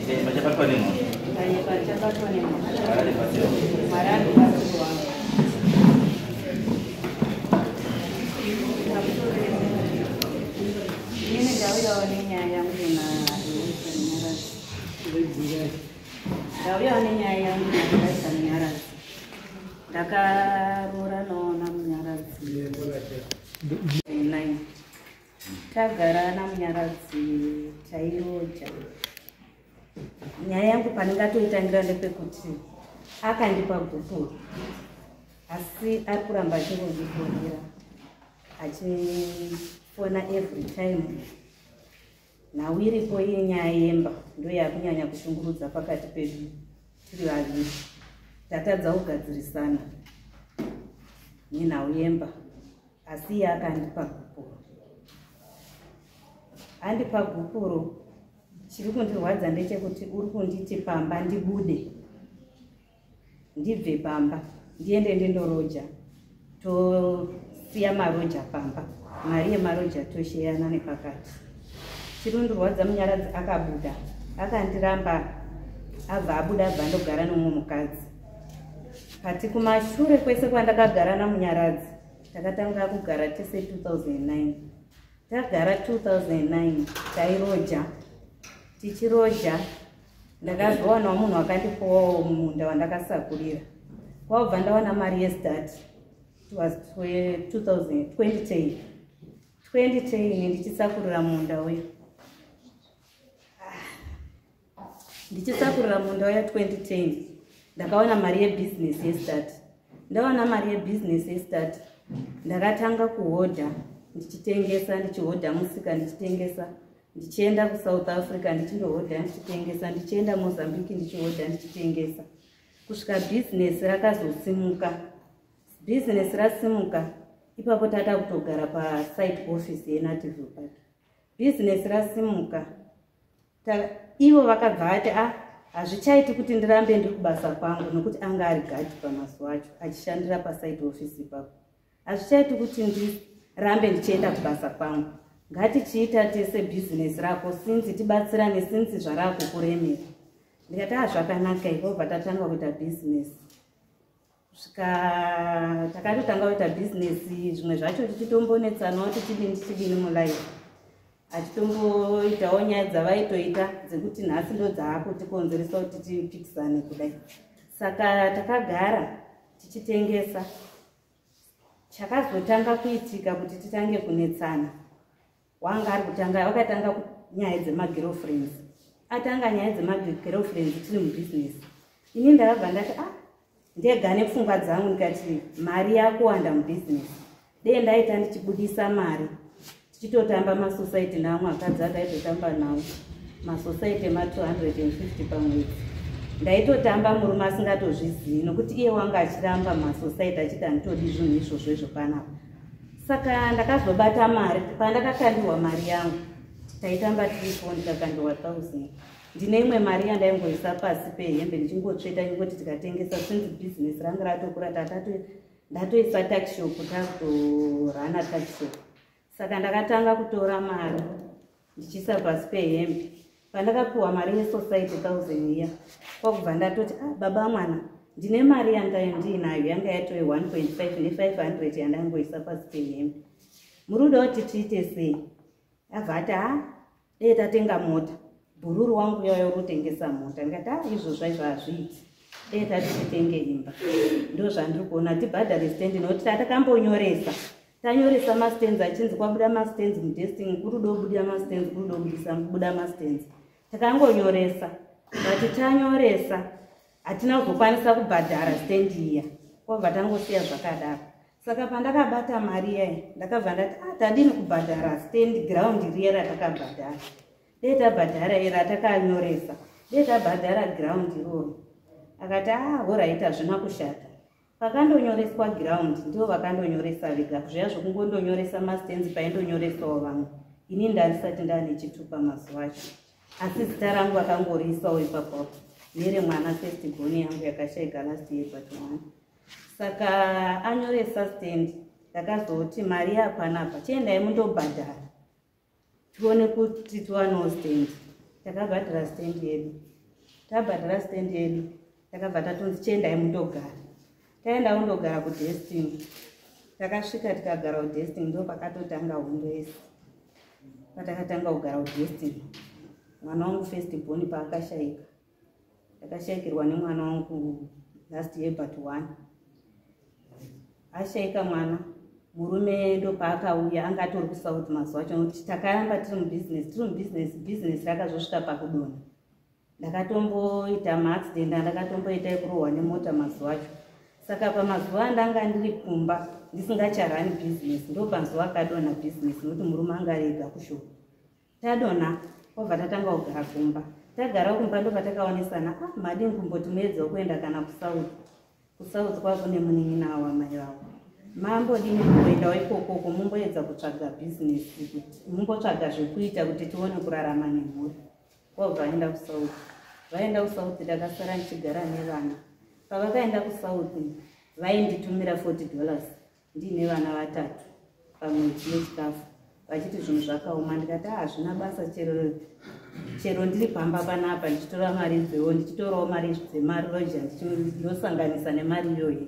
Pachabatwa nemhosva. Pachabatwa nemhosva. Mwari aribatsiro. Mwari aribatsiro wangu. Inini ndauyawo nenyaya yangu naElisa Munyaradzi. Ndauyawo nenyaya yangu naElisa Munyaradzi. Ndakarooranawo naMunyaradzi 9. Tagara naMunyaradzi tairoja. Nyaya yangu pandingatoitangira ndepekuti akandipa gupuro, asi ari kuramba achingondifonera, achifona every time. Nhau iripo inyaya yemba, ndo yakunyanya kushungurudza pakati pedu tiri vaviri. Tatadza kugadzirisana nenhau yemba, asi iye akandipa gupuro. Andipa gupuro, chiri kundirwadza ndechekuti uri kunditi pamba ndibude, ndibve pamba ndiende ndindoroja, tosiya maroja pamba, mari yemaroja tosheyana nepakati. Chiri kundirwadza, Munyaradzi akabuda akandiramba, abva abuda, abva andogara nomumwe mukadzi. Kati kumashure kwese kwandakagara naMunyaradzi, takatanga kugara tese 2009. Tagara 2009, tairoja. Tichiroja, ndakazowanawo munhu akandipowawo munda wandakasakurira, kwabva ndawana mari yestart. It was 2010, 2010, ndichisakurira munda uyu. Ndichisakurira munda uya 2010, ndakawana mari yebhizinesi yestart. Ndawana mari yebhizinesi yestart, ndakatanga kuhodha ndichitengesa, ndichihodha musika ndichitengesa, ndichienda kuSouth Africa ndichindohodha ndichitengesa, ndichienda Mozambique ndichihodha ndichitengesa, kusvika bhizinesi rakazosimuka. Bhizinesi rasimuka, ipapo tata kutogara pasite office yeNativille Park. Bhizinesi rasimuka, ivo vakabva vati, "A, hazvichaiti kuti ndirambe ndiri kubasa kwangu," nokuti anga ari gadhi pamazuva acho, achishandira pasite office ipapo. "Hazvichaiti kuti ndirambe ndichienda kubasa kwangu. Ngatichiita tese bhizinesi rako, since tibatsirane, since zvarakukuremera." Ndikati, "A, zvakanaka." Ikobva tatanga kuita bhizinesi, kusvika takatotanga kuita bhizinesi. Zvimwe zvacho tichitombonetsanawo, tichidini tichidini mulife, achitomboitawo nyaya dzavaitoita dzekuti nhasi ndo dzaakutikonzeresa kuti tipikisane kudai. Saka takagara tichitengesa. Chakazotanga kuitika kuti titange kunetsana, wanga ari kutanga, wakatanga nyaya dzemagirlfriends. Atanga nyaya dzemagirlfriends tiri mubhizinesi, ini ndakabva ndati, "Ah," ndega nepfungwa dzangu ndikati, "Mari yakuwanda mubhizinesi. Dee ndaita ndichibudisa mari tichitotamba masociety naamwe akadzi ataitotamba nawo masociety ema250 pamwedzi." Ndaitotamba murume asingatozvizii, nokuti iye wanga achiramba masociety, achiti, "Handitodi zvinhu izvozvo izvo panapa." Saka ndakazobata mari pandakakandirwa mari yangu. Taitamba tiripo, ndikakandirwa 1000. Ndine imwe mari yandaingoisa pasi pehembe ndichingotsveta, ingoti tikatengesa, since bhizinesi ranga ratokura, ndatoisa tuckshop, takutorana tuckshop. Saka ndakatanga kutora mari ndichiisa pasi pehembe. Pandakapiwa mari yesociety 1000 iya, kwakubva ndatoti, "Ah, baba mwana, ndine mari yandayo ndiinayo." Yanga yatove 1.5 ne500 yandangoisa pasi pehembe. "Muri kuda kuti tiite sei?" Abva ati, "Ha, dee tatenga mota. Bhururu wangu yayo rutengesa mota." Ndikati, "A, izvozvo izvo hazviiti. Dee tati titenge imba, ndo zvandiri kuona, tibhadhare stendi," nokuti tatakambonyoresa, tanyoresa mastands, achinzi kwabuda mastands mudesting, kuri dobuda mastands, kuri dobuda mastands. Takangonyoresa, but tanyoresa hatina kuzokwanisa kubhadhara stendi iya, kwabva tangosiya zvakadaro. Saka pandakabata mari iyai, ndakabva ndati, "Ah, tadini kubhadhara stand ground riya ratakabhadhara? Dee tabhadhara ratakanyoresa, dee tabhadhara ground iroro." Akati, "Ah, alright, hazvina kushata." Pakandonyoreswa ground, ndivo vakandonyoresa vega, zviya zvokungondonyoresa mastands paindonyoresawo vamwe. Ini ndandisati ndaane chitupa mazuva acho, asi zita rangu vakangoriisawo ipapapo neremwana, first born yangu yakashaika last year but one. Saka anyoresa stand, ndakazoti, "Mari yapanapa, chiendai mundobhadhara, tione kuti tiwanewo stand." Takabhadhara stand yedu. Tabhadhara stand yedu, takabva tatonzi chiendai mundogara. Taenda kundogara kuDestiny. Takasvika tikagara kuDestiny, ndo pakatotanga hondo yese. Patakatanga kugara kuDestiny, mwana wangu first born paakashaika, ndakashaikirwa nemwana wangu last year but one. Ashaika mwana, murume ndopaakauya. Anga atori kuSouth mazuva acho, nokuti takaramba tiri mubusiness, tiri mubusiness. Business rakazosvika pakudonha. Ndakatomboita maaccident andakatomboita ekurohwa nemota mazuva acho. Saka pamazuva andanga ndiri kumba ndisingacharani business, ndo pazuva akadonha business, nokuti murume anga ari ega kushopu. Tadonha, kwabva tatanga kugara kumba. Tagara kumba, ndo patakaonesana, ah, madini kumboti muedza wekuenda kana kuSouth. KuSouth kwakune munin'ina wamai vavo. Mambodini kumboendawo ikokoko, mumboedza kutsvaga bhizinesi, kuti mumbotsvaga zvekuita kuti tione kurarama nemhuri. Kwabva vaenda kuSouth. Vaenda kuSouth, ndakasara ndichigara nevana. Pavakaenda kuSouth, vainditumira $40 ndiine vana vatatu pamwedzi yechikafu, vachiti zvinhu zvakaoma. Ndikati, ah, hazvina basa, chero chero ndiri pamba panapa ndichitora mari dzewo, ndichitorawo mari dzemaroja, ndosanganisa nemari iyoyi.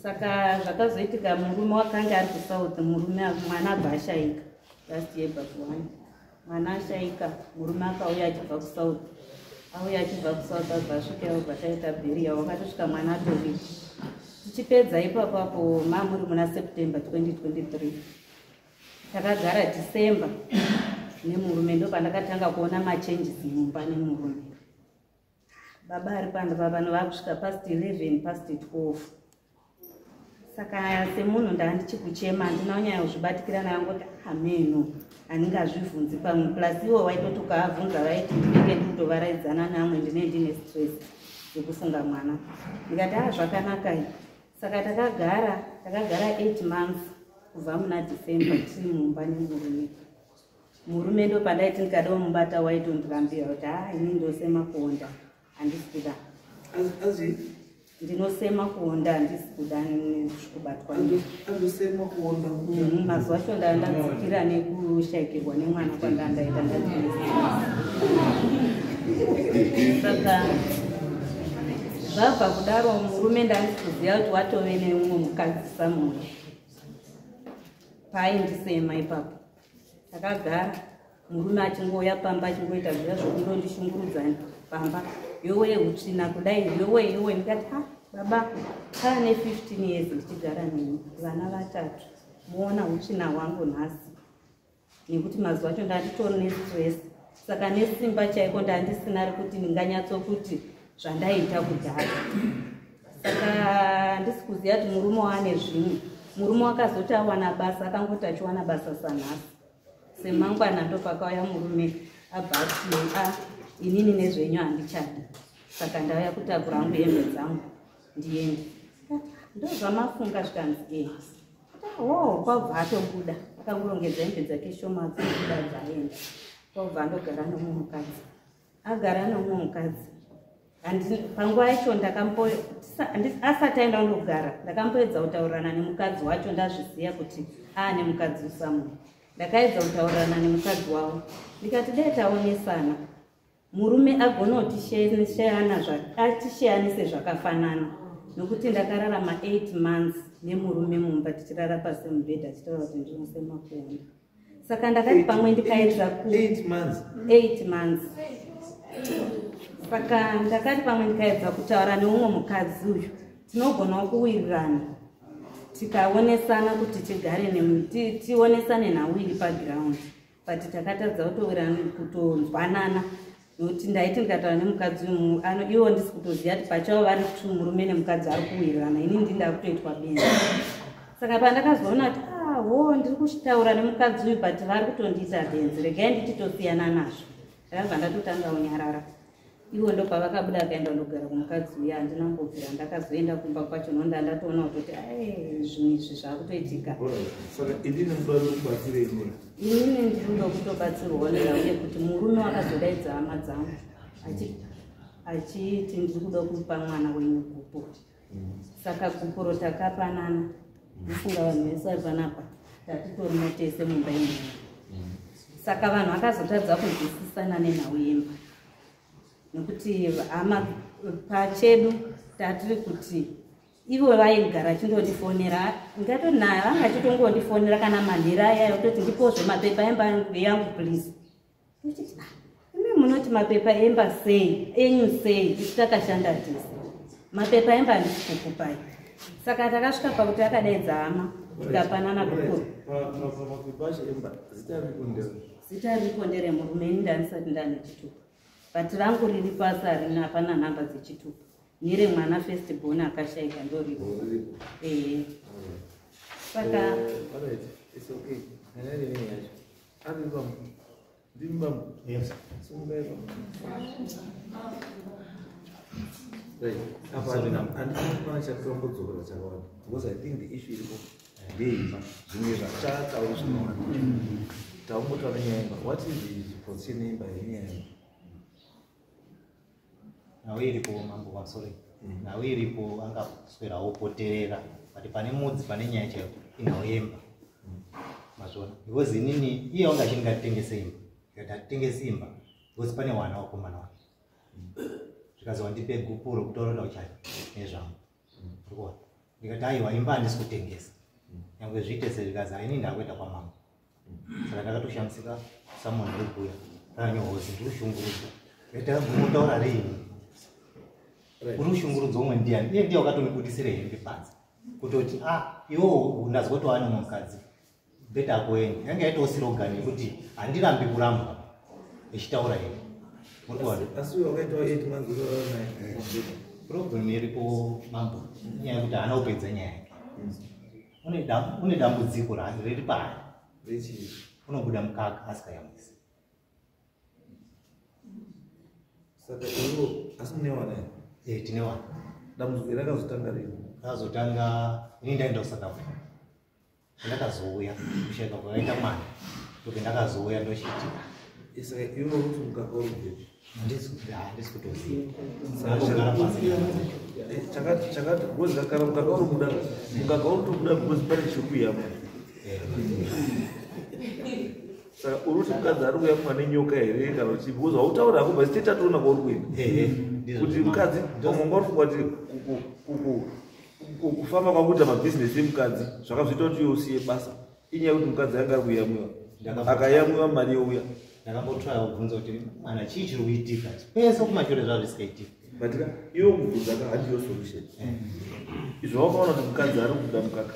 Saka zvakazoitika, murume wakanga ari kuSouth, murume, mwana abva ashaika last year but one. Mwana ashaika, murume akauya achibva kuSouth. Auya achibva kuSouth, abva asvika, abva taita burial. Wakatosvika mwana atovika. Tichipedza ipapapo, mamuri muna September 2023. Takagara December nemurume. Ndo pandakatanga kuona machanges mumba nemurume. Baba ari pano pavano vakusvika past 11, past 12. Saka semunhu ndaa ndichikuchema, handina kunyanya kuzvibatikira nayo, ngoti ameno handingazvibvunzi pamwe. Plus iwo waitoti ukaabvunza, vaiti ndinenge ndikutovaraidzana namwe, ndine ndine stress yekufunga mwana. Ndikati, a, zvakanaka. Saka takagara, takagara 8 months kubva muna December tiri mumba nemurume. Murume ndo pandaiti ndikada mubata, waitondirambira kuti, ha, ini ndosema kuonda, handisi kuda. Ndinosema kuonda, handisi kuda kubatwa. Azosema kuonda? Mazuva acho ndaa ndadzikira nekushayikirwa nemwana kwanga ndaita, ndandine. Saka zvabva kudaro, murume ndandisi kuziva kuti watove neumwe mukadzi samuya paaindisema ipapo. Takagara, murume achingouya pamba, achingoita zviya zvokundondishungurudza pamba, yowe, utsvina kudai, yowe, yowe. Ndikati, ha, baba, paane 15 years ndichigara nemi, vana vatatu, muona utsvina hwangu nhasi? Nekuti mazuva acho ndanditori nestress, saka nesimba chaiko ndandisina rekuti ndinganyatsokuti zvandaiita kudhara. Saka handisi kuziva kuti murume waane zvimwe. Murume wakazoti awana basa, akangoti achiwana basa sanhasi semangwana, ndopakauya murume abva ati, a, inini nezvenyu handichadi, saka ndauya kutakura hangu hembe dzangu ndiende. Ndo zvamafunga? Zvikanzi, e. Ho, kwabva atobuda, akangorongedza hembe dzake shoma dzobuda, dzaenda. Kwabva andogara nomumwe mukadzi. Agara nomumwe mukadzi, panguva yacho ndakambo asati aenda kundogara, ndakamboedza kutaurirana nemukadzi wacho. Ndazviziva kuti aane mukadzi usamwe, ndakaedza kutaurirana nemukadzi wavo. Ndikati, dai taonesana, murume agona kutisheyana, atisheyanise zvakafanana, nokuti ndakararama 8 months nemurume mumba, tichirara pasi mubhedha, achitaura kuti ndinosema kuona. Saka ndakati pamwe ndikaedza ku 8 months? 8 months. Saka ndakati pamwe ndikaedza kutaura neumwe mukadzi uyu, tinogonawo kuwirirana, tikaonesana kuti tigare tionesane nhau iri paground. But takatadza kutowirirana, kutonzwanana, nokuti ndaiti ndikataura nemukadzi uyu, ivo ndisi kutoziva kuti pachavo vari two, murume nemukadzi ari kuwirirana, ini ndinda kutoitwa benzi. Saka pandakazoona kuti, ah, ho, ndiri kutaura nemukadzi uyu, but vari kutondiita benzi, regai ndichitosiyana nazvo. Ndakabva ndatotanga kunyarara. Ivo ndopavakabuda, akaenda kundogara kumukadzi uya. Handina kumbobvira ndakazoenda kumba kwacho, nonda ndatoona kutoti, ai, zvinhu izvi zvaakutoitika. Saka inini munoda kubatsirei mura? Inini ndiri kuda kutobatsirwawo nenhau yekuti murume wakazodaidza hama dzangu achiti, ndiri kuda kupa mwana wenyu gupuro. Saka gupuro takapanana. Mufunga vanhu vese vari panapa tatitorimo tese mumba imomo. Saka vanhu vakazotadza kunzwisisana nenhau yemba. Nekuti hama pachedu tatiri kuti ivo vaigara chindondifonera, ngatonaya vanga chitongondifonera kana manhera aya kutoti ndipozve mapepa emba yangu please. Ndichiti imi munoti mapepa emba sei, enyu sei, isu takashanda tese. Mapepa emba handisi kukupai. Saka takasvika pakuti akadaidza hama tikapanana kukuru. Mapepa acho emba zita riripo ndere? Zita riripo nderemurume, ini ndandisati ndane chitupa. But rangu riri pasi harina, hapana nhamba dzechitupa. Nere mwana first born akashaika ndoripo. Ehe. Saka Alright, it's okay. Nyaya iri yacho. Ari bambo. Ndimi bambo. Yes. Sungai bambo. Right. Apa Sorry, handina kupana chatombodzokera chakawanda. Because I think the issue iripo ndeimba. Zvimwe zvachataura zvakawanda. Taumbotaura nyaya yemba. What is the position yemba yenyaya yemba? Nhau iripo mambo, pamusoro. Nhau iripo angaswerawo poterera, but pane mudzi pane nyaya chaiyo inhau yemba. Mazvona. Because inini iye wanga achiti ngatitengese imba. Ndikati hatitengesi imba because pane wana wakomana wake. Zvikazi wandipe gupuro kutaura kuti auchadi nezvangu. Uri kuona? Ndikati aiwa, imba handisi kutengesa. Nyangwe zviite sei, zvikazi haini ndakuenda kwamambo. Saka ndakatoshamisika samunhu uri kuuya. Rakanyohozi ndiri kushungurudzwa. Ndikati takagumutaura riini? Uri kushungurudzwa umwe ndiani? Iye ndiye wakatonibudisira hembe panze. Kutoti iwo ndazwa kuti wane mukadzi. Beta akuende. Yange yaitawo slogan yekuti handirambi kurambwa. Ichitaura here. Uri kuona? Asi uyo wakaitawo 8 months urara naye. Problem iripo mambo inyaya yekuti haana kupedza nyaya yake. Une dambudziko riri paari. Rechii? Unobuda mukaka asikayamwisi. Saka iwo asi mune wana here? Eh, tine wana. Dambudziko iri rakazotanga rini? Rakazotanga ini ndaenda kuSouth Africa. Ndakazouya kushaika kwakaita mwana. Ndope ndakazouya ndochiti Saka iwe uri kuti mukaka uri kubvepi? Handisi kutoziva. Ndakugara pasi. Chakati because kana mukaka uri kubuda, mukaka uri kutobuda because pane chiri kuyamwa. Saka uri kuti mukadzi ari kuyamwa nenyoka here kana kuti because hautauri hako but tatoona kwauri kuenda. Kuti mukadzi pamwe wanga uri kufunga kuti kufamba kwakuita mabhizinesi emukadzi zvakazoita kuti iwe usiye basa. Inyaya yekuti mukadzi anga ari kuyamwiwa. Akayamwiwa mari youya. Ndakambotraya kubvunza kuti mwana chii chiri kuitika? Pese kumashure zvazvo zvisikaitika. But ka iwe kubvunza ka handiyo solution. Izvo wakaona kuti mukadzi ari kubuda mukaka.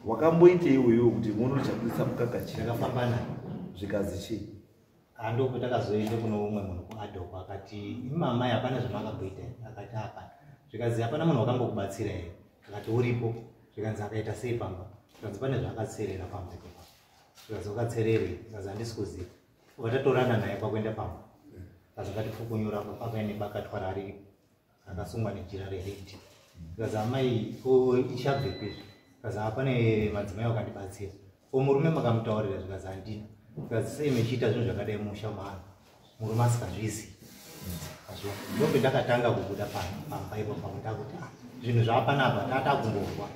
Wakamboitei iwewe kuti muone kuti chabudisa mukaka chii? Ndakafamba naye. Zvikazi chii? Handoko takazoenda kuno umwe munhu kuAdoko akati imamai hapana zvamakamboita here? Akati hapana. Zvikazi hapana munhu wakambokubatsira here? Akati uripo. Zvikanzi akaita sei pamba? Zvikanzi pane zvaakatserera pamba ipapo. Zvikanzi wakatsererei? Zvikanzi handisi kuziva. Vatatorana naye kwakuenda pamba. Zvikanzi akatifukunyura pakaine bakatwa rari rakasungwa nejira reredhi. Zvikanzi amai ichabvepi izvi? Zvikanzi hapane madzimai wakandibatsira. Ko murume makamutaurira? Zvikanzi handina. Zvikanzi sei mechiita zvinhu zvakadai musha maano? Murume asikazvizivi. Ndope ndakatanga kubuda pamba ipapo ndakuti zvinhu zvapanapa tatakumborwa.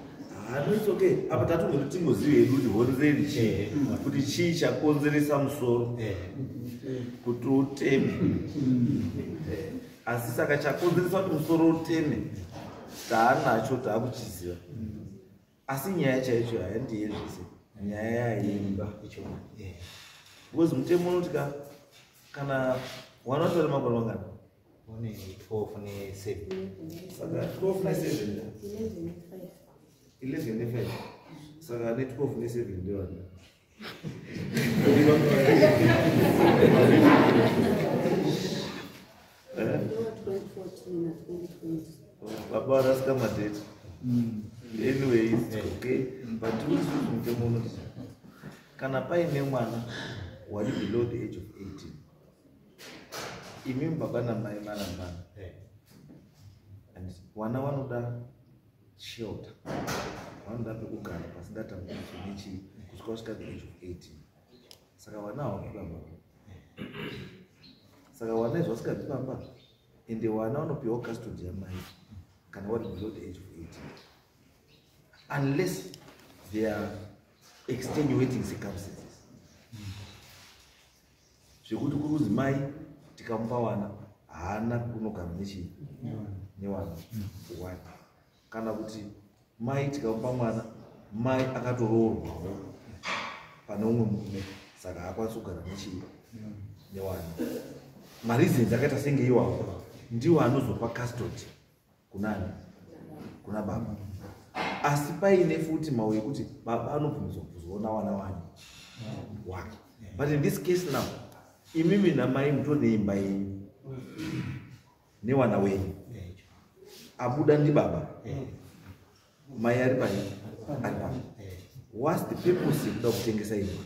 No, it's okay. Apa tatongoti tingozive hedu kuti honzeri chii, kuti chii chakonzeresa musoro kuti uteme. Asi saka chakonzeresa kuti musoro uteme taanacho, taakuchiziva. Asi nyaya chaicho hayandiye zvese, nyaya yaimba. Because mutemo unoti kana wana wacho vari makore mangani? Une 12 ne 7. Saka 12 ne 7. 11 ne 5. Saka ne 12 ne 7 ndewani? Baba varasika madate. Anyway, it's okay. But isusu mutemo unoti kana paine mwana wari below the age of 18, imi baba namai marambana, and vana vanoda shelter, vanoda pekugara pasingatambudzwi nechii kusvika vasvika the age of 18. Saka vana havabvi pamba. Saka vana izvo vasingabvi pamba, ende vana vanopiwa custody yamai kana vari below the age of 18, unless there are extenuating circumstances zvekuti kuri kuzi mai tikamupa vana Haana kunogara nechii newana one, kana kuti mai tikamupa mwana, mai akatoroorwawo pane umwe murume, saka haakwanisi kugara nechii newana. Mareasons akaita senge iwawo ndiwo anozopa custody kunani? Kuna baba. Asi paine futi mau yekuti baba anobvumidzwa kuzoona wana wani wake. But in this case now, imimi namai mutone imba yenyu newana wenyu, abuda ndibaba, mai ari pai? Ari papa. What's the purpose yekuda kutengesa imba?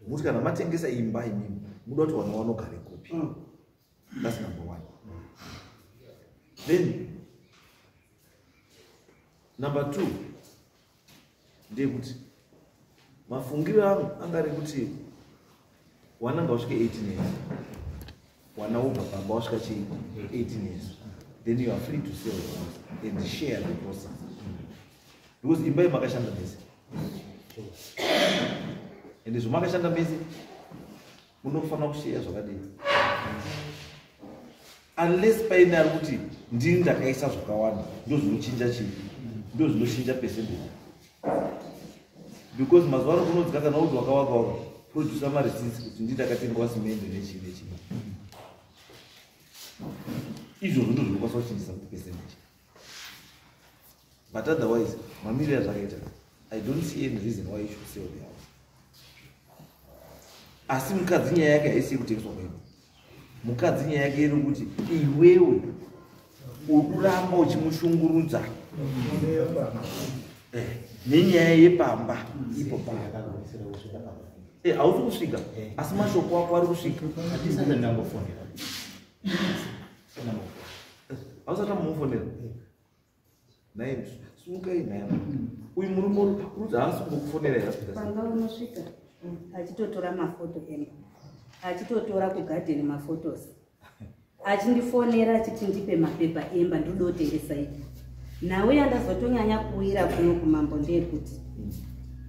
Muti kana matengesa imba imimi, muda kuti vana vanogare kupi? That's number one. Then number two ndeyekuti mafungiro angu anga ari kuti wana ngausvike 18 years, wana wobva pamba wasvika chii? 18 years. Then you are free to sell your house and share the process, because imba yemakashanda mese, ende zvomakashanda mese munofanira kusheya zvakadii, unless paine ari kuti ndini ndakaisa zvakawanda. Ndo zvinochinja chii? Ndo zvinochinja percentage, because mazuva ano kunodzika kana kuti wakawaka waka producer mareceipts kuti ndii ndakatengawa simende nechii nechii. Izvozvo ndo zvinokwanisa kuchinjisa kuti percentage, but otherwise mamiriro azvakaita, I don't see any reason why you should sell the house. Asi mukadzi nyaya yake haisi yekutengeswa kwedu. Mukadzi nyaya yake iri kuti iwewe uri kuramba uchimushungurudza nenyaya yepamba ipo pa Akagumisira kusvika pamba. Hausi kusvika, asi mashoko ako ari kusvika. Hatisati ndambofonera. Hausati amufonera nai? Sumukai naye uyu murume uri haasi kumbokufonera here? Asvika sei? Pamba unosvika achitotora mafoto emba, achitotora kugadheni maphotos, achindifonera achiti ndipe mapepa emba, ndinoda kutengesa imba. Nhau yandazotonyanya kuwira kuno kumambo ndeyekuti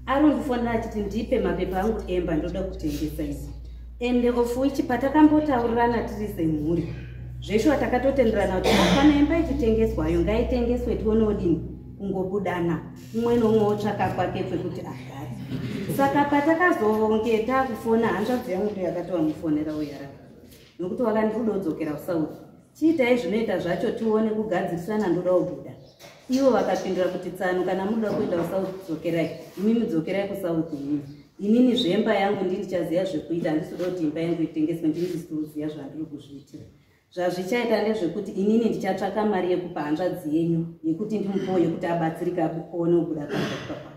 ari kundifonera achiti ndipe mapepa angu emba, ndoda kutengesa imba, ende of which patakambotaurirana tiri semhuri zveshuwa takatotenderana kuti kana imba ichitengeswayo ngaitengeswe, tione odini kungobudana, umwe neumwe wotsvaka kwake kwekuti agare. Saka patakazonge taakufona, hanzvadzi yangu ndo yakatovamufonera uyara, nokuti wakandiruda kudzokera kuSouth, chiitai zvinoita zvacho tione kugadzirisana, ndoda kubuda. Ivo vakapindura kuti tsano, kana muda kuenda kuSouth dzokerai imimi, dzokerai kuSouth imimi. Inini zvemba yangu ndindichaziva zvekuita, handisi kuda kuti imba yangu itengeswe, ndindisi kuziva zvandiri kuzviitira. Zvazvichaita ndezvekuti inini ndichatsvaka mari yekupa hanzvadzi yenyu yekuti ndimupowo yekuti abatsirika aone kubuda pamba ipapo.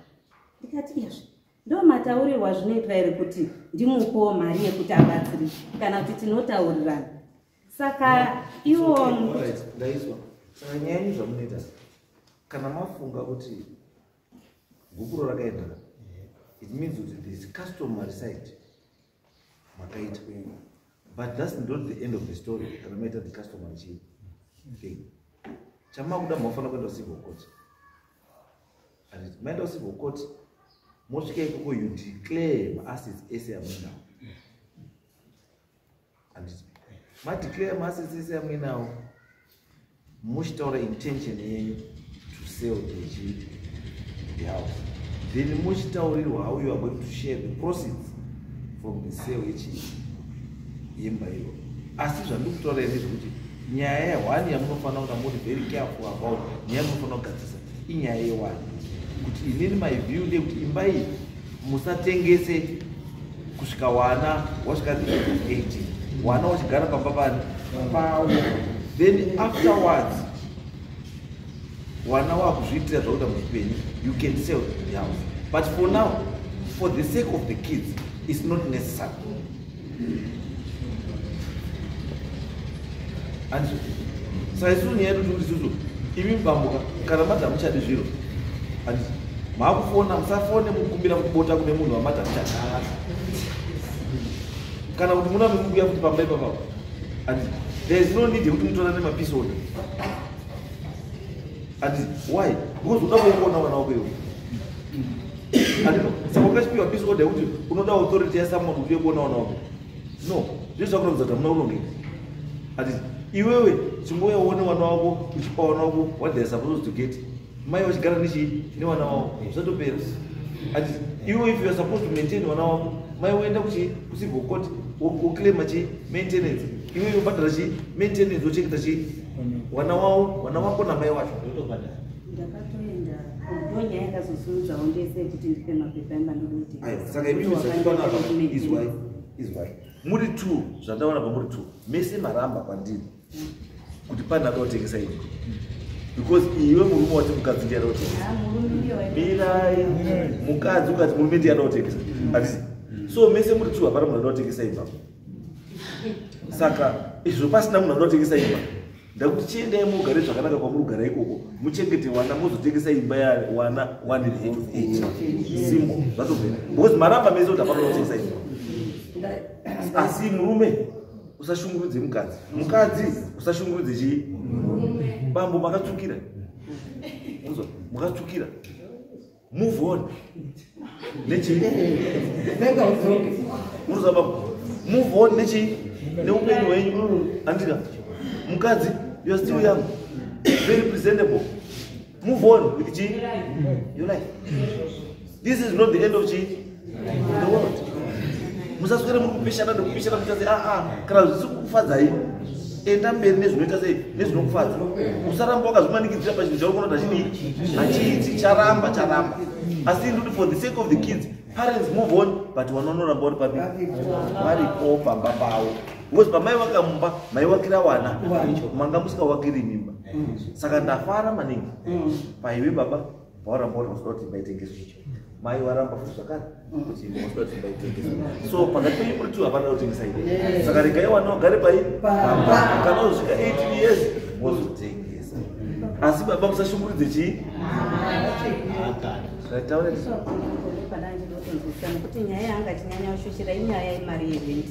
Ndikati iyazve ndo mataurirwa zvinoitwa here kuti ndimupowo mari yekuti abatsirike, kana kuti tinotaurirana? Saka iwo Alright, ndaizwa. Saka nyaya yenyu zvamunoita, kana mafunga kuti gupuro rakaenda, it means kuti this customary side makaita, but that's not the end of the story. Kana maita the customary chii thing, chamakuda mafanira kuenda kucivil court. Anditi maenda kucivil court, mosvika ikoko, you declare maassets ese amuinawo. Handiti madeclare maassets ese amuinawo, muchitaura intention yenyu to sell the house, then muchitaurirwa how you are going to share the proceeds from the sale yechi yemba iyo. Asi zvandiri kutaura ndezvekuti nyaya yehwani yamunofanira kunga muri very careful about, nyaya yamunofanira kugadzisa inyaya yewani, kuti inini my view ndeyekuti imba iyi musatengese kusvika wana wasvika the age of 18, wana wachigara pamba pani pawo. Then afterwards wana wakuzviitira zvakuita muupenyu, you can sell the house, but for now, for the sake of the kids, it's not necessary. Andizvo? Saka isusu nyaya yedu tikuti isusu, imi bambuka, kana mati hamuchadi zviro, handiti maakufona, musafone mukumbira kubota kune munhu wamati hamuchadi, kana kuti muna mukuuya kuti pamba ipapapo, handiti there is no need yekuti mutorane mapeace order. Handiti why? Because uda kuona vana wako iwe, handino? Saka ukachipiwa peace order yekuti unoda authority yasomeone kuti uye kuona vana wako, no, zvizvo zvakuratidza kuti hamuna kurongeka, handiti? Iwewe chingouya uone wana wako, uchipa wana wako what they are supposed to get. Mai vachigara nechii newana wavo, zvatopera. Ati iwe if you are supposed to maintain wana wako, mai woenda kuchii kucivil court woclaima chii maintenance, iwe wobhadhara chii maintenance, wochengeta chii wana wavo, wana wako namai wacho. Ndotobhadhara. Ndakatoenda, ndo nyaya yakazosumudzawo ndese yekuti ndipe mapepa emba ndodoti. Aiwa, saka imimi zvachipanapa izwai, izwai muri two, zvandaona pamuri two mese maramba kwandiri kuti pane ada kutengesa imba, because iwe murume wati mukadzi ndiye ada kutengesa. Mirai, mukadzi ukati murume ndiye ada kutengesa, hatisi? So mese muri two, hapana munhu ada kutengesa imba. Saka izvo pasina munhu ada kutengesa imba, ndakuti chiendai mugare zvakanaka kwamuri kugara ikoko, muchengete wana, muzotengesa imba yawana one the age of 8. Simple, zvatopera, because maramba mese kuti hapana kutengesa imba. Asi murume usashungurudze mukadzi, mukadzi usashungurudze chii bambo. Makatsvukira, unzwa, makatsvukira. Move on nechii, unozwa bambo, move on nechii neupenyu hwenyu, andika? Mukadzi, you are still young, very presentable. Move on with chii your life. This is not the end of chii the world. Musaswere muri kupishana nekupishana kuita sei. Aa, kana zvisi kukufadzai, enda mberi nezvinoita sei nezvinokufadza. Usaramba wakazvimanikidzira pachinhu chauri kuona kuti hachidii, hachiiti. Charamba, charamba. Asi ndoti for the sake of the kids, parents move on, but vana vanoramba vari papi, varipo pamba pavo, because pamai vakamumba maiwakira wana, manga musingawakiri mimba. Saka ndafara maningi paiwe baba pawaramba uri wasuda kuti imba itengeswe, mai waramba futi zvakare kuti imba wasuda kuti imba itengeswe. So pakati penyu muri two, hapana kutengesa imba. Saka regai wana wagare pai pamba. Kana uzosvika 18 years wozotengesa. Asi baba musashunguridze chii. Taura. Pandandidotonzwisisa nekuti nyaya yanga chinyanya kushushira inyaya yemari yerent,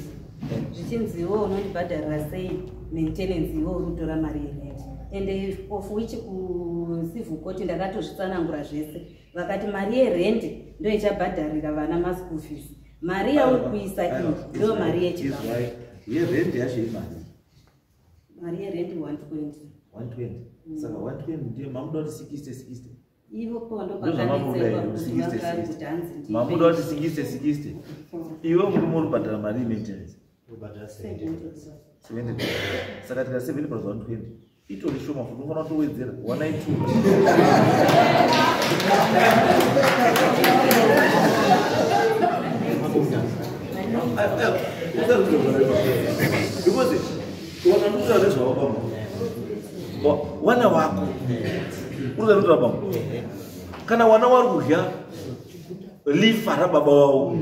zvichinziwo unondibhadharira sei maintenance iwe uri kutora mari yerent? And of which kucivil court ndakatozvitsanangura zvese, vakati mari yerent ndo ichabhadharira vana maschool fees, mari yauri kuisa iyi ndo mari yechikafu. Yerent yacho imari? Mari yerent 120. 120. Saka 120 ndiyo mamuda kuti 60 60? Ivo po ndo Ndozvamamuda here, pakanetsekwa 60 kuti 60? kuti hanzi ndipe. Mamuda kuti 60 60? Iwe murume uri kubhadhara mari yemaintenance? Ndobhadhara 70. 70. Saka tika 70 plus 120 itori shoma futi, unofanira kutowedzera 192. Because wakandotaura nezvavo bambo, wana wako urikanotaura bambo, kana wana wari kudya lifa rababa wavo,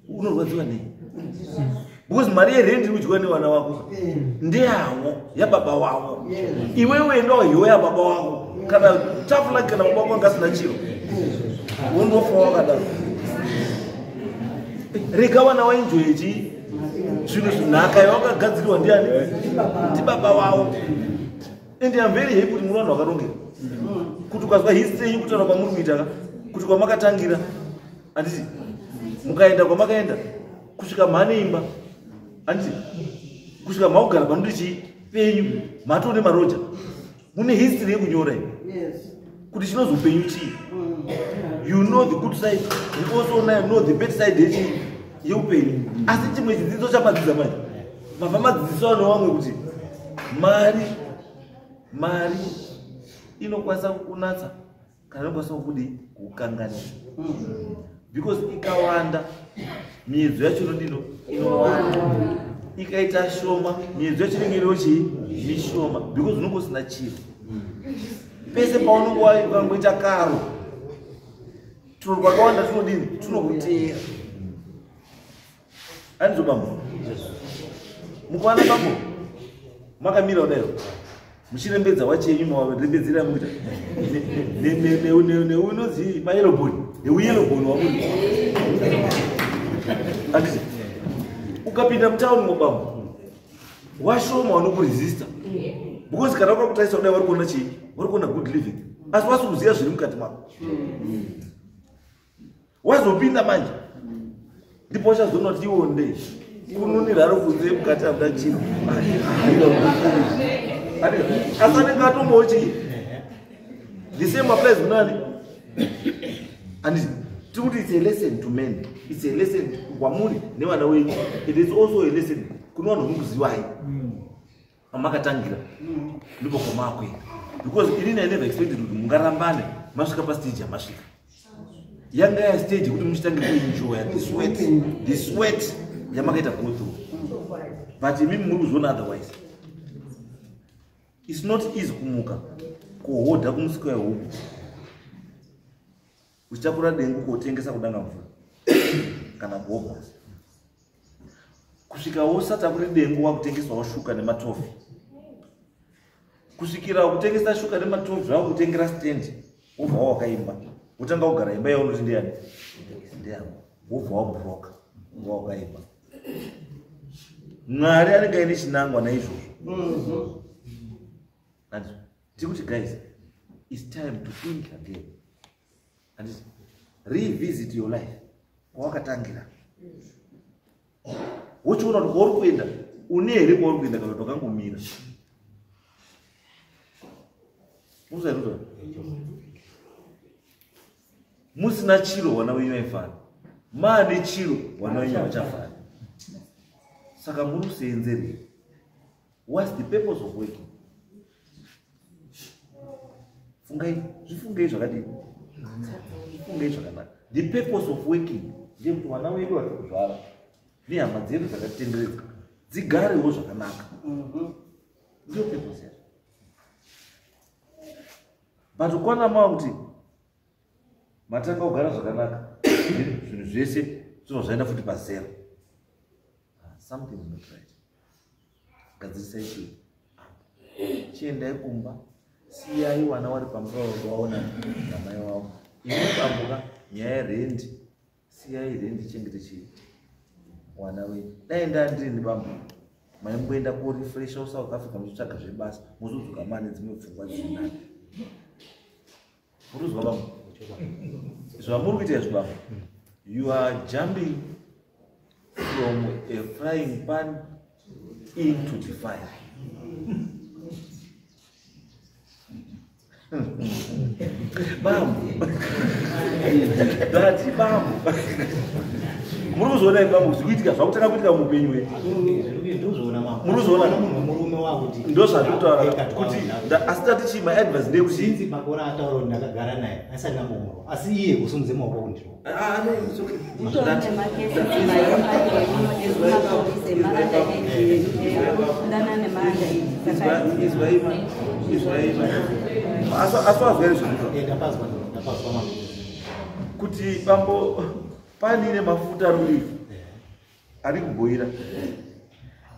unorwadziwa nei? Because mari yerendi iri kudyiwa nevana wako ndeyavo, yababa wavo. Iwewe endawo yababa wako. Kana tafula, kana baba wako anga asina chiro, wondofa wakadaro. Rega vana vaenjoye chii zvinhu, zvinhaka yawakagadzirirwa ndiani? Ndibaba wavo. And am very happy kuti muri vanhu vakarongeka, kuti ukazwa history yenyu, kutaura kwamuri kuita ka, kuti kwamakatangira, handiti, mukaenda kwamakaenda kusvika mhane imba, handiti, kusvika maugara panoti chii penyu, matone maroja, mune history yekunyora iyi kuti chinozi upenyu chii. You know the good side, you also know the bad side yechii yeupenyu. Asi chimwe chidzidzo chamadzidza manje, mabva madzidzisawo nevamwe kuti mari inokwanisa kukunatsa kana inokwanisa kukudii, kukukanganisa, because ikawanda miedzo yacho inodino inowanda, ikaita shoma miedzo yacho inenge iriwo chii mishoma, because unonge usina chiro. Pese paunonge ukangoita karo turo twakawanda tunodini, tunokuteera. Andizo bambo, mukuwana bambo makamira kudaio muchirembedza wachenyu, mawarembedzera mukuita neunonzi mayellowbone, neuyellowbone wamuri, anditi? Ukapinda mutauni mobambo, washoma wanokuresista, because kana wakakutarisa kudai vari kuona chii? Vari kuona good living, asi wasi kuziva zviri mukati mako. Wazopinda manje ndipo wachazoona kuti iwo ndei. Kununira ari kunze mukati hamuna chiro. Asi anenge atombowo chii? The same applies kunani? And tiri kuti it's a lesson to men, it's a lesson kwamuri nevana wenyu. It is also a lesson kune vanhu vamukuzivai pamakatangira ndipo kwamakuenda, because inini I never expected kuti mungarambane masvika pastage yamasvika. Yanga ya stage yekuti muchitange kuenjoya the sweat yamakaita go through, but imimi muri kuzviona otherwise. It's not easy kumuka kuhodha kumusika wehuku, uchitakura dengu kotengesa kudanga mvura kana gobhasi, kusvika wosatakuri dengu wakutengesawo shuka nematofi, kusvikira kutengesa shuka nematofi zvakutengera stand, wobva wakaimba, wotanga kugara imba yaunoti ndiyani, ndeyangu, wobva wabroka wakaimba. Mwari anenge aine chinangwa naizvozvo. And tikuti, guys, it's time to think again and revisit your life kwawakatangira, wochiona kuti kwauri kuenda une here kwauri kuenda kana kuti wakangomira. Musairuzva musina chiro, vana venyu vaifara. Maane chiro, vana venyu havachafari. Saka muri kuseenzerei? What's the purpose of working? Fungai, zvifungei zvakadini, zvifungei zvakanaka. The purpose of working ndeyekuti vana vedu vari kuzvara nehama dzedu dzakatitenderedza dzigarewo zvakanaka. Ndiyo purpose yacho. But kwana mava kuti matanga kugara zvakanaka, zvinhu zvese zvinobva zvaenda futi pazero. Ah, something is not right. Gadzirisai chii? Chiendai kumba, siyai vana vari pamba vaona namai wavo. Imi pambuka nyaya yerendi, siyai rendi, chengete chii wana wenyu. Dai ndandiri bambo, maimboenda korefresha South Africa muchitsvaga zvebasa, muzodzoka mane dzimwe pfungwa dzinani. Murikuzwa, bambo, zvamuri kuita izvi? Bambo, you are jumping from a frying pan into the fire. Bambo, ndati bambo, muri kuzoona bambo zvikuitika, zvakutanga kuitika muupenyu hwedu. Ndozviona, mama. Muri kuzviona? Munhu murume wakuti Ndo zvandikutaura kuti asi tati chii, my advice ndeyekuti Sinzi makore ataura kuti ndakagara naye asati ndambomurwa, asi iye kusumudze maoko kundiro. Ah, no, it's okay. Mutori nemakesi emapurisa emaanda nemaanda. Izwaima, izwaima. Asi wazwa here zvandikutaura? Ndapazwa, ndapazwa, mama. Kuti bambo, panine mafuta ari ari kubhoira,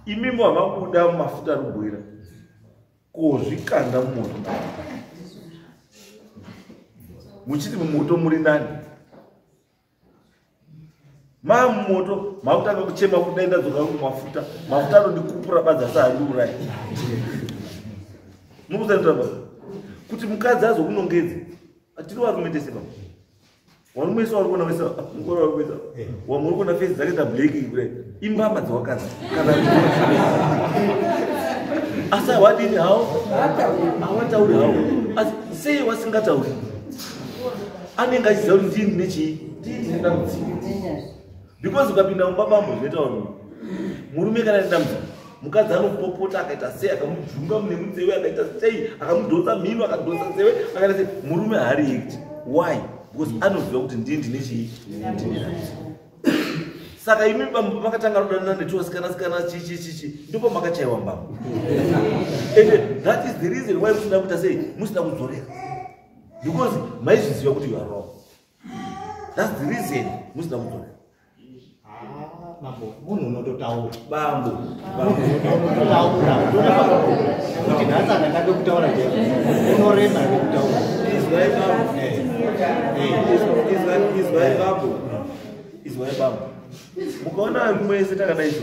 imimo hamabuda mumafuta ari kubhoira kozvikanda mumoto, muchiti mumoto muri nani. Maa mumoto, makutanga kuchema kuti dai ndadzoka kumafuta, mafuta anondikupura badza saandiurai. Mukusandiraba kuti mukadzi azokunongedza. Tiri varume tese, baba. Varume wese vari kuona, wese mukora vari kuita, wamwe uri kuona face dzakaita black kudai, imbama dzawakadzi kana, asi hawadini hawo, hawatauri hawo. Asi sei wasingatauri? Anenge achiziva kuti ndini nechii, ndini nedambudziko, because ukapinda mumba, bambo, zvinoita varume, murume kana nedambudziko, mukadzi anopopota akaita sei, akamujunga mune munzeve, akaita sei, akamudhonza mhino, akadhonza nzeve, akaita sei, murume haareact. Why? Because anoziva kuti ndini ndine chii, ndine dambudziko. Saka imi makatanga kudanana netuvasikana sikana, chichi chichi, ndipo makachaiwa mbama. And that is the reason why musina kuita sei, musina kudzorera, because maizviziva kuti you are wrong. That's the reason musina kudzorera. Ah, mambo, munhu unototaura. Bambo, bambo. Unototaura kuti nhasi akatange kutaura chaiko, unorema here kutaura? Izwai, bambo. Izwai, bambo, izwai, bambo. Mukaona varume wese takadai so,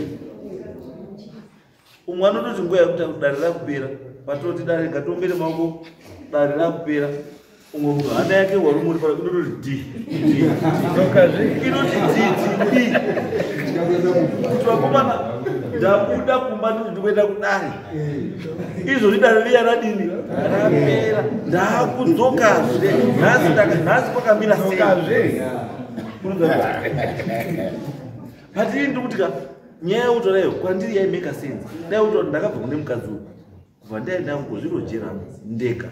umwe anototi nguva yekuti dare rakupera, patoti dare ngatombere maoko, dare rakupera, umwe munhu hana yake warume uri pano inototi d d, inoti d d d. Kuti vakomana, ndabuda kumba ndikuenda kudare. Izvozvi dare riya radini? Rapera. Ndakudzokazve. Nhasi kwakamira sei? But ini ndikuti ka, nyaya yekutaura iyo kwandiri yaimeka sense. Dai kutaura ndakabva kune mukadzi uyu, kubva ndaenda kuzvirojera ndega,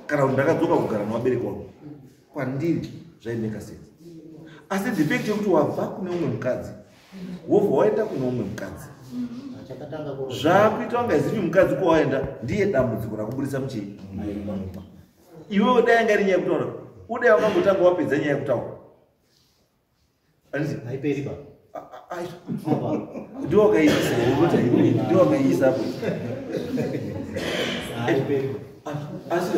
kana kuti ndakadzoka kugara nevabereki vangu, kwandiri zvaimeka sense. Asi the fact yekuti wabva kune umwe mukadzi, wobva waenda kune umwe mukadzi, zvakuita wanga izivi mukadzi kwawaenda ndiye dambudziko rakubudisa muchii. Iwewe dai anga iri nyaya yekutaura, udai wakangotanga wapedza nyaya yekutaura. Haiperi pa. Ndiwo wakaisa, ndiwo wakaisa apo. Asi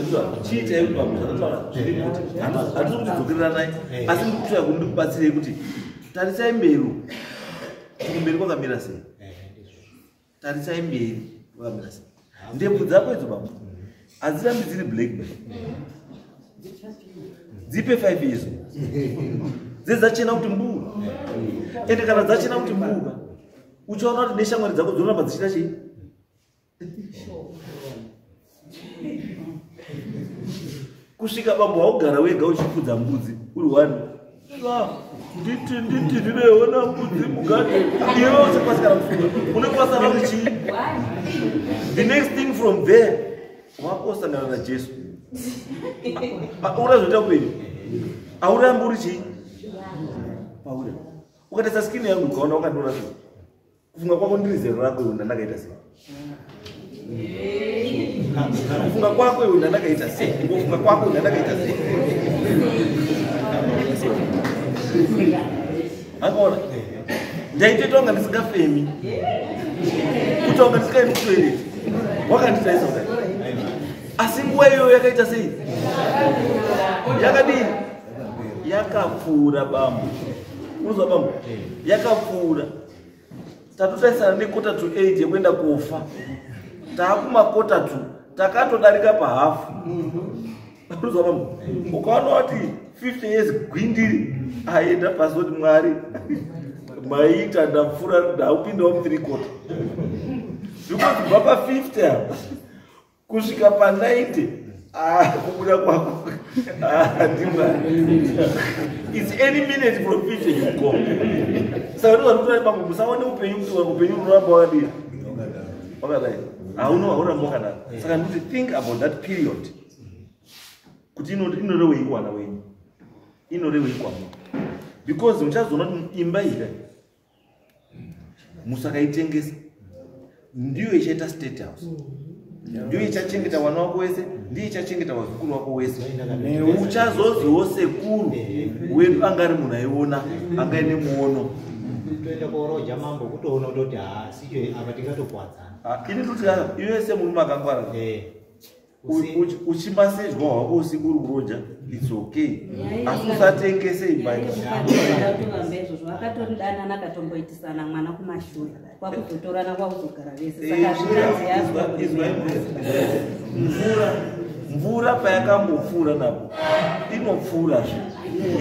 chii chaikuti zvakataura zviri kuti handisi kuti dzokereranai, asi ndikutsvaya kuti ndikubatsirei kuti tarisai mberi, kuti kumberi kwakamira sei. Tarisai mberi kwakamira sei. Ndebvu dzako idzo, baba, hadzirambi dziri black ba. Dzipe 5 years dzedzachena kuti mbuu. Ende kana dzachena kuti mbuu, uchaona kuti neshamwari dzako dzinoramba dzichita chii. Kusvika bambo waugara wega uchifudza mbudzi uri one, nditi nditi ndineona mbudzi mugadheni, iwe usakwanisa kana kufuga, unenge uri chii. The next thing, from there wakosangana naJesu. Urazoita kupenyu, haurambi uri chii pauri. Ukatarisa skin yangu ukaona wakandiona sei, kufunga kwako ndiri zero rako iwe, ndandakaita sei? Kufunga kwako iwe, ndandakaita sei? Kufunga kwako, ndandakaita sei? Akaona ndaitoita kunga ndisingafemi, kuita kunga ndisikaendi kutoilet, wakanditaisa kudai. Asi nguva iyoyo yakaita sei? Yakadini? Yakapfuura, bambo. Unozwa, bambo? Yakapfuura. Tatotarisana ne7:45 yekuenda kofa, taakuma 1:45, takatodarika pahafu. Unozwa, bambo? Ukaona kuti 50 years gwindiri aenda pasi, kuti Mwari maita, ndapfuura, ndaupindawo mu3 quarter, because kubva pa50 apa kusvika pa90, kubuda kwako ndimwari. It's any minute from 50 you go. Saka ndozvanotora, bambo, musaone upenyu kuti upenyu unoramba wakadii, wakadai. Hauno, hauramba wakadaro. Saka ndikuti think about that period, kuti inorewei kuwana wenyu, inorewei kwamuri, because muchazoona kuti imba iyi musakaitengesa ndiyo ichaita state house, ndiyo ichachengeta vana wako wese, ndiyo ichachengeta vazukuru wako wese. Uchazoziwo sekuru wedu anga ari munhu aiona, anga aine muono. Toenda kooroja, mambo, kutoona kutoti haasicho apa, tingatokuwadzana. Ah, ini toti iwe semurume akangwara, uchimasejwa hwako usiku uri kuroja, it's okay, asi usatengese imba. Vakatovamba izvozvo, vakatoridanana, katomboitisana mwana kumashure, kwakuzotorana, kwakuzogara vese. Saka zvikanzi yazwa. Mvura, mvura payakambopfuura napo, inopfuurazve.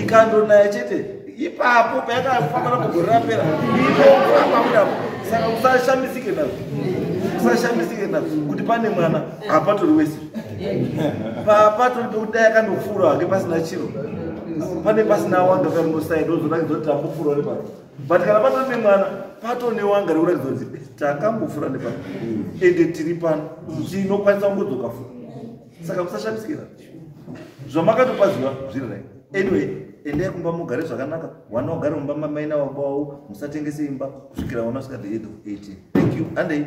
Ikandonaya chete ipapo payakafamba napo gore rapera, inopfuura pamudapo. Saka usashamisike nazvo, usashamisike nazvo kuti pane mwana hapatori wese papatori pekuti dai akandopfuura hake pasina chiro, pane pasina wanga karinosaida ozorakidza kuti tambopfuura nepapo. But kana patori nemwana, patone wanga rekurakidza kuti takambopfuura nepapo, ende tiri pano, tinokwanisa kungodzoka futi. Saka musashamisikira, zvamakatopaziva zviri right. Anyway, endai kumba mugare zvakanaka, wana wagare mumba mamai nababa wavo. Musatengese imba kusvikira wana usvika the age of 18. Thank you, andei.